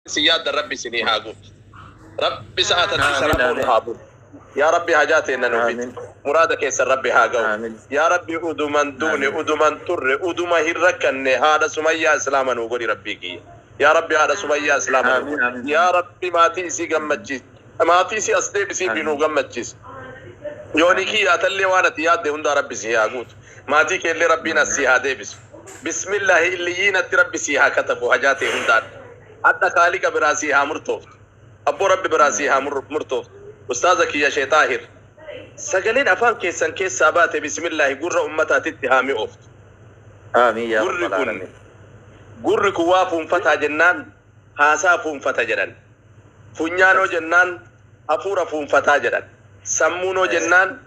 Isin yaaddan Rabbi isinii haa guutu. Rabbi sa'a tanatti Amiin, salaamuu nu amiin. haa bulu. Yaa Rabbi hajaa teenna nuu fixi. Amiin. Muraada keessan Rabbi haa ga'u. Amiin. Yaa Rabbi uduman duune, Amiin. uduman turre, uduma hin rakkanne haadha Sumayyaa Islaama nuu godhi Rabbii kiyya. Yaa Rabbi haadha Sumayyaa Islaama nuu Amiin, godhi. amiin. Yaa Rabbi maatii isii gammachiisi. Maatii isii as deebisiifi nuu Amiin. gammachiisi. Yoonii Amiin. kiyya atallee waan ati yaadde hundaa Rabbi sii haa guutu. Maatii keellee Rabbiin as sii haa deebisu. Bismillaahi illiyyiinatti Rabbi sii haa katabu hajaa tee hundaan. Hadha kaaliqa biraa sii haa murtooftu. Abboo Rabbi biraa sii haa murtooftu. Ustaaza kiyya Shee Xaahir. Sagaleen afaan keessan keessaa baate bismillaahi gurra ummataatitti haa mi'ooftu. Amiin yaa Gurri rabbal kun aalamiin. gurri kun waa fuunfataa jennaan haasaa fuunfata jedhan. Funyaanoo jennaan hafuura fuunfataa jedhan. Sammuunoo jennaan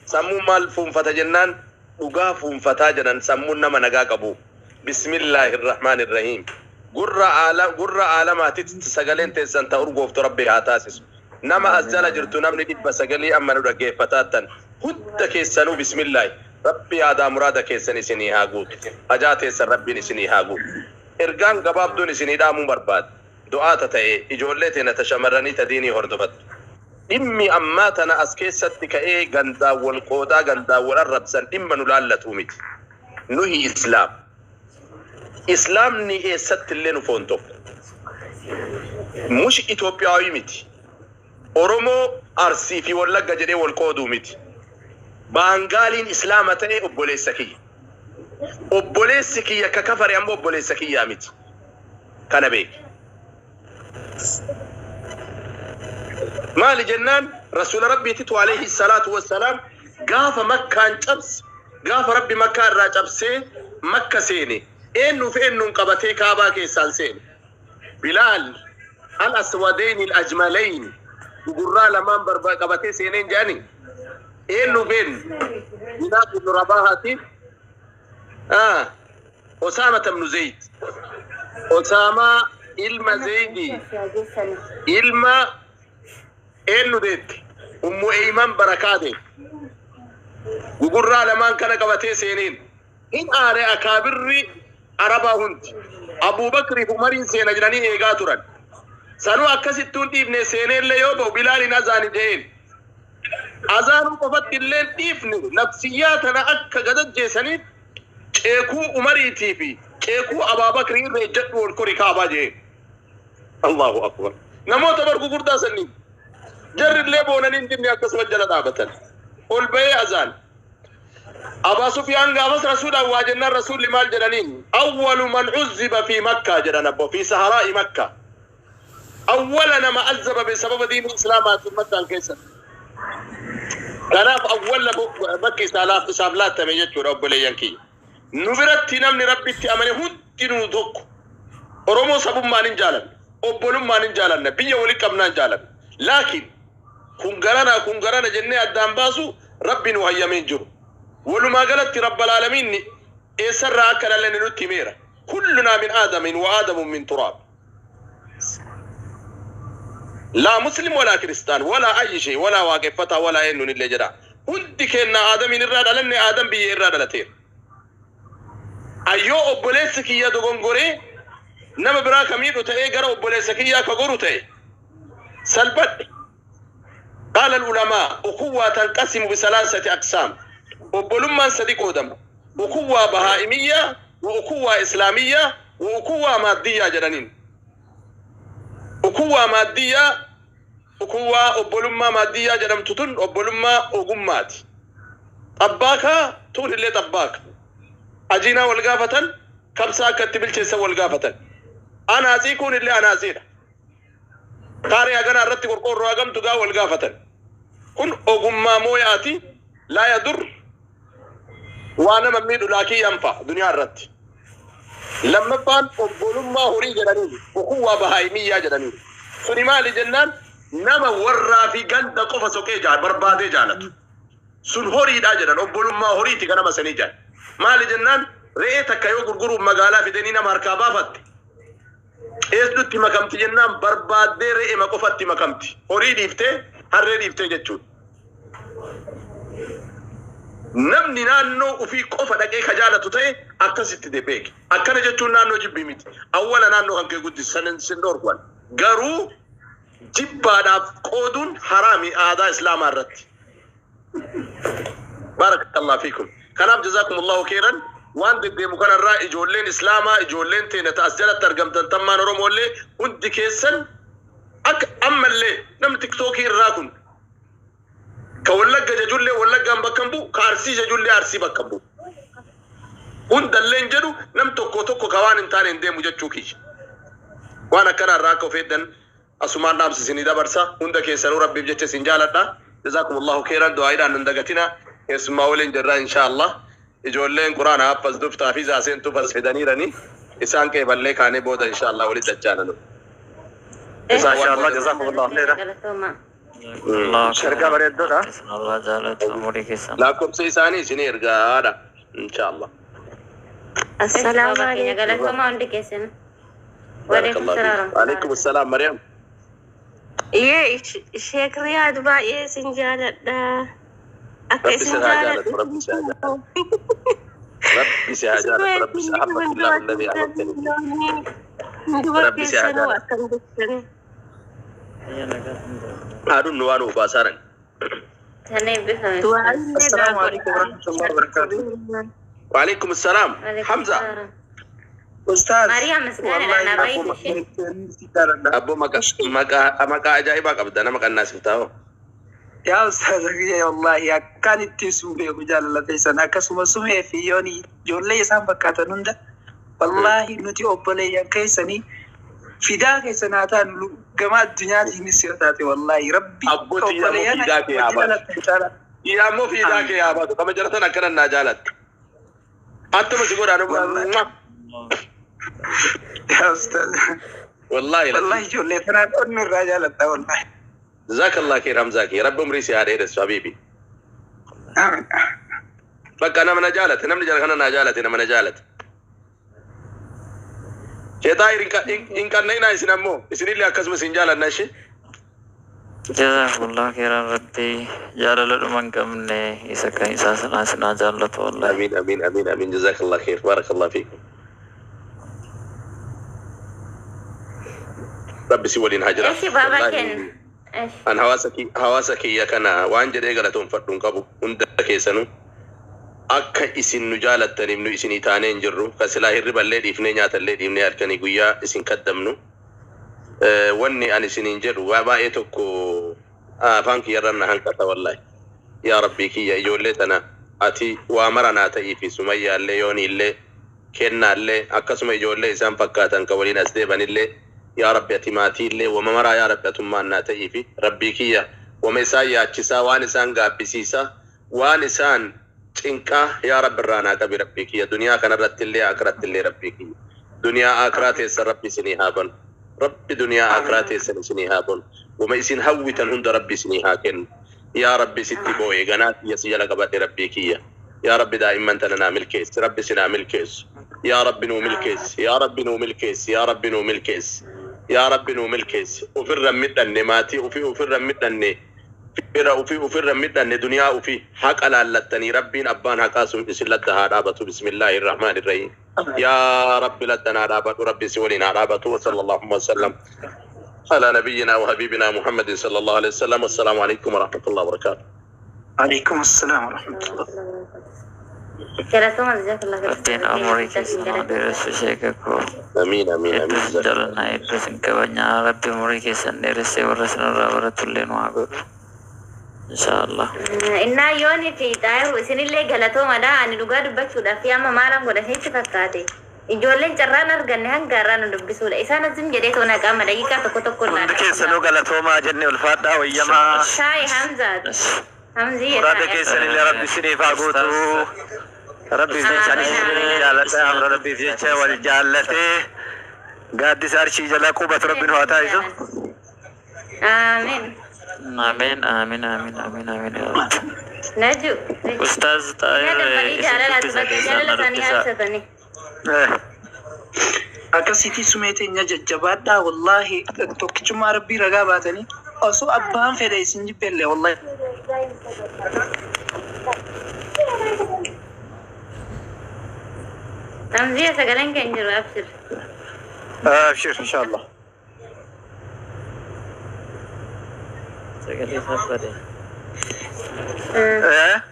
sammuun maal fuunfata jennaan dhugaa fuunfataa jedhan sammuun nama nagaa qabu. Bismillahirrahmanirrahiim. Gurra aala gurra aalamaatitti sagaleen teessan ta urgooftu Rabbi haa taasisu. Nama as Amiin jala amiin. jirtu namni 900 amma nu dhaggeeffataattan hunda keessanuu bismillaahi. Rabbi yaadaa muraada keessan isinii haa guutu. Hajaa teessan Rabbiin isinii haa guutu. Ergaan gabaabduun isinii dhaamuu barbaada. Du'aata ta'e ijoollee teena ta shamarranii ta diinii hordofattu. Dhimmi ammaa tana as keessatti ka'ee gandaan wal qoodaa gandaan wal arrabsan dhimma nu laallatuu miti. Nuhi Islaam. Islaamni eessatti illee nu foon tokko. Mush Itoophiyaawii miti. Oromoo Arsii fi Wallagga jedhee wal qooduu miti. Baangaaliin Islaama ta'e obboleessa kiyya. Obboleessi kiyya ka kafare ammoo obboleessa kiyyaa miti. Kana beeki. Maali jennaan Rasuula Rabbiititu alayhi salaatu wassalaam gaafa Makkaan cabse, gaafa Rabbi Makkaa irraa cabsee Makka seene, eennuuf eennuun qabatee Kaabaa keessaan seene? Bilaal al aswadeyni al ajmalayn gugurraa lamaan barba qabatee seeneen jedhani. Eennuuf eennu? Bilaal ibnu Rabaahati ah, Osaamata ibnu Zeyd. Osaamaa ilma Zeydi ilma eennu deette? Ummu Eyman Barakaa deette. Gugurraa lamaan kana qabatee seeneen. Hin aare akaabirri Arabaa hundi. Abuu Bakriif Umariin seena jedhanii eegaa turan. Sanuu akkasittuu hin dhiifne seeneellee yoo ba'u Bilaaliin azaani je'een. Azaanuu qofatti illeen dhiifne nafsiyyaa tana akka gad ajjeesaniif ceekuu Umariitii fi ceekuu Abaa Bakrii irra ejjadhuu ol kori Ka'abaa je'een. Allahu Akbar. Namoota bar gugurdaa sanniin. Jarri illee boonanii hin didne akkasuma jala dhaabatan. Ol ba'ee azaan. Abaa Sufyaan gaafas Rasuulaan waa jennaan Rasuulli maal jedhaniin? Awwalu man uzziba fi Makkaa jedhan abbo fi saharaa'i Makkaa. Awwala nama azzabame sababa diinii Islaamaatiin Makkaan keessatti. Kanaaf awwalla bakki isaa laaf isaaf laattame jechuudha obboleeyyan kiyya. Nu biratti namni Rabbitti amane hundinuu tokko. Oromoo sabummaan hin jaalanna. Obbolummaan hin jaalanna. Biyya wali qabnaan jaalanna. Laakiin kun garana kun garana jennee addaan baasu Rabbi nu hayyamee hin jiru. Walumaa galatti Rabbal Aalamiinni eessarraa akka dhalanne nutti himeera. Kullunaa min Aadamin wa Aadamun min turaab. Laa Muslim walaa Kiristaan walaa ayyi shay walaa waaqeffataa walaa eenyuun illee jedhaa. Hundi keenna Aadamiin irraa dhalanne Aadam biyyee irraa dhalateera. Ayyoo obboleessi kiyya dogongoree nama biraa ka miidhu ta'ee gara obboleessa kiyyaa ka goru ta'e salphadhe. Qaala al-ulamaa ukhuwwaa tanqasimu bisalaasati aqsaam. Obbolummaan sadi qoodama. Ukhuwwaa bahaa'imiyyaa wa ukhuwwaa islaamiyyaa wa ukhuwwaa maaddiyyaa jedhaniin. Ukhuwwaa maaddiyyaa Ukhuwwaa obbolummaa maaddiyyaa jedhamtu tun obbolummaa ogummaati. Xabbaakaa tuun illee xabbaaka. Ajiinaa wal gaafatan, kabsaa akka itti bilcheessan wal gaafatan. Anaatsii kuun illee anaatsiidha. Kaaree haganaa irratti qorqoorroo hagamtu gaa wal gaafatan. Kun ogummaa mooyaati. Laa yadur waa nama hin miidhu laakiin yanfa duniyaa irratti. Lammaffaan obbolummaa horii jedhaniin ukhuwwaa bahaa'imiyyaa jedhaniin. Suni maali jennaan nama warraa fi ganda qofa soqee barbaadee jaalatu. Sun horiidha jedhan obbolummaa horiiti ka nama sanii jedhan. Maali jennaan re'ee takka yoo gurguruuf magaalaa fidanii nama harkaa baafatte eesdutti makamti jennaan barbaaddee re'ema qofatti makamti. Horii dhiiftee harree dhiiftee jechuudha. Namni naannoo ufii qofa dhaqee ka jaalatu ta'e akkasitti de beeki. Akkana jechuun naannoo jibbii miti. Awwala naannoo kan kee guddisi san sin dhorku. Garuu jibbaadhaaf qooduun haraami aadaa islaamaa irratti. Baarakallahu fiikum. Kanaaf jazaakumullahu khairan. Waan deddeemu kanarraa ijoolleen islaamaa, ijoolleen teenya ta as jalatti argamtan, tammaan Oromoollee hundi keessan, akka ammallee namni TikTokii irraa kun ka Wallagga jajullee Wallaggaan bakka hin bu'u, ka Arsii jajullee Arsii bakka hin bu'u. Hundallee hin jedhu, nam tokko tokko ka waan hin taane hin deemu jechuu kiyya. Waan akkanaa irraa akka of eeggan asumaan dhaamsa isinii dabarsa. Hunda keessanuu Rabbiif jecha isin jaaladha. Jazaakumullahu khairan. Du'aayiidhaan nun dagatina. Keessummaa waliin jirra insha Allah. Ijoolleen Quraana haffaz duftaa fi zaaseentuuf as fidaniirani. Isaan qeeballee kaanee booda insha Allah walitti dachaananu. Masha Allah, jazakumullahu khairan. Galatoomaa. Ergaa bareeddoodha. Allah jaalatu umurii keessan. Lakkoofsa isaanii isinii ergaadha insha Allah. Assalaamu alaikum. Galatoomaa hundi keessan. Waalaikum salaam. Alaikum salaam, Maryam. Iyyee, Sheek Riyaad, baay'ee isin jaaladha. Akka Rabbi isin si haa jaalatu, jaaladhu. Rabbi si haa jaalatu. Rabbi si haa jaalatu, Rabbi si ahabbaka Allahu alladhi ahbabtani. Hunduma Rabbi si haa keessanuu jaalatu. akkam jettan? Haadhuun nu waan uffaasaran. Kan eebbifame. Du'aallee Assalaamu naa alaikum warahmatullahi wabarakatuh. godha. Waalaikum salaam. Waalaikum Hamza. salaam. Ustaaz, Mariyaam misgaana wallahi dha akkuma baay'ee si jaaladha. Abbo, maqaa ajaa'ibaa qabda, nama qannaasif taa'u. Yaa ustaaz kiyya, wallahi akkaan ittiin sun beeku jaalala teessan, akkasuma Sumee fi Yoonii, ijoollee isaan fakkaatan hunda, wallahi nuti obboleeyyan keessanii fidaa keessan haa taanu, gama addunyaatiinis yoo taate, wallahi Rabbi Abbootii ammoo obboleeyyan fiidaa kee haa baatu. dhalatan caala. Dhiira ammoo fiidaa kee haa baatu. Kama jaratan akkanan naa jaalatta. Attuma si godhaa. Wallahi. Yaa ustaaz. Wallahi. Wallahi ijoollee tanaan onni irraa jaaladha wallahi. Jazakallah khair, Hamzaa kee. Rabbi umrii si haa dheeressu, habiibi. Amiin. Bakka nama na jaalate, namni jala kana naa jaalate, nama na jaalate. Sheetaa hin qanna'inaa, isin ammoo isinillee akkasuma isin jaalanna ishee. Jazakumullah khairan. Rabbi jaalala dhuma hin qabne isa kan isaa sanaa sinaa jaallatu wallahi. Amiin, amiin, amiin, amiin. Jazakallah khair. Barakallah fiikum. Rabbi si waliin haa jiraatu. Eshi baaba Wallahi, kenna. Eshi. an hawaasa kiyya kana waan jedhee galatoonfadhu hin qabu. Hunda keessanuu akka isin nu jaalattaniif nu isinii taanee hin jirru. Ka silaa hirriballee dhiifnee, nyaatallee dhiifnee, halkanii guyyaa isin kaddamnu. Wanni ani isiniin jedhu waa baay'ee tokko afaan kiyyarran na hanqata wallahi. Yaa Rabbii kiyya, ijoollee tana ati waa mara naa ta'ii fi Sumayyaallee, Yooniillee, Kennaallee, akkasuma ijoollee isaan fakkaatan ka waliin as deebanillee, yaa Rabbi, ati maatiillee wama maraa, yaa Rabbi, atummaan naa ta'ii fi Rabbii kiyya, wama isaan yaachisaa, waan isaan gaabbisiisaa, waan isaan cinqaa, yaa Rabbi, irraa naa qabi. Rabbii kiyya, duniyaa kanarratti illee akiratti illee, Rabbii kiyya, duniyaa akiraa teessan Rabbi isinii haa banu. Rabbi duniyaa akiraa teessan isinii haa banu. Wama isin hawwitan hunda Rabbi isinii haa kennu. Yaa Rabbi, sitti boo'e, ganaa kiyya si jala qabadhe. Rabbii kiyya, yaa Rabbi, daa'imman tana naa milkeessi. Rabbi si naa milkeessu. Yaa Rabbi, nuu milkeessi. Yaa Rabbi, nuu milkeessi. Yaa Rabbi, nuu milkeessi. Yaa Rabbi, nuu milkeessi. Ofirra midhanne, maatii ofii ofirra midhanne, fira ofii ofirra midhanne, duniyaa ofii haqa laallattanii, Rabbiin abbaan haqaa sun isin ladda haa dhaabatu. Bismillaahi irrahmaani irrahiim. Yaa Rabbi, ladda naa dhaabadhu. Rabbi si waliin haa dhaabatu. Wa sallallahu wasallam على نبينا وحبيبنا محمد صلى الله عليه وسلم. والسلام عليكم ورحمة الله وبركاته. عليكم السلام ورحمة الله. Galatoomaa, jazakallah khairan. Rabbiin umurii keessan haa dheeressu, sheeka koo. آمين، آمين، Hedduu آمين. isin jaalannaa, hedduu isin kabajnaa. Rabbi umurii keessan dheeressee warra isinirraa baratullee nu haa godhu. Inshaallah. Innaa Yooni fi Xaayiru, isinillee galatoomadha. Ani dhugaa dubbachuudhaaf amma maalan godha isinitti fakkaate? Ijoolleen carraan arganne hanga har'aa nu dubbisuudha. Isaan azim jedhee toona qaama daqiiqaa tokko tokko Hundi keessanuu galatoomaa jenne, ulfaadhaa, wayyamaa. Shaayi Hamzaat. Hamzii. Muraada keessanillee Rabbi isiniif haa guutu. Rabbiif jecha ani isin jaaladha. Amra Rabbiif jecha wal jaallatee gaaddisa arshii jala qubatu Rabbi nu haa taasisu. Amiin. Amiin, amiin, amiin, amiin, amiin yaa Rabbi. Naju. Ustaaz Xaayir, Yaa dambalii isin jaalalaati dubbisa bakka keessaan jaalala na isaanii dubbisaa. haasatanii. Akkasitti Sumee teenya, jajjabaadhaa. Wallaahi tokkichummaa Rabbii ragaa baatanii, osoo abbaan fedhe isin jibbellee wallahi. Hamziya sagaleen kee hin jiru abshir. Abshir inshallah. Sagalee sabbade. Eh?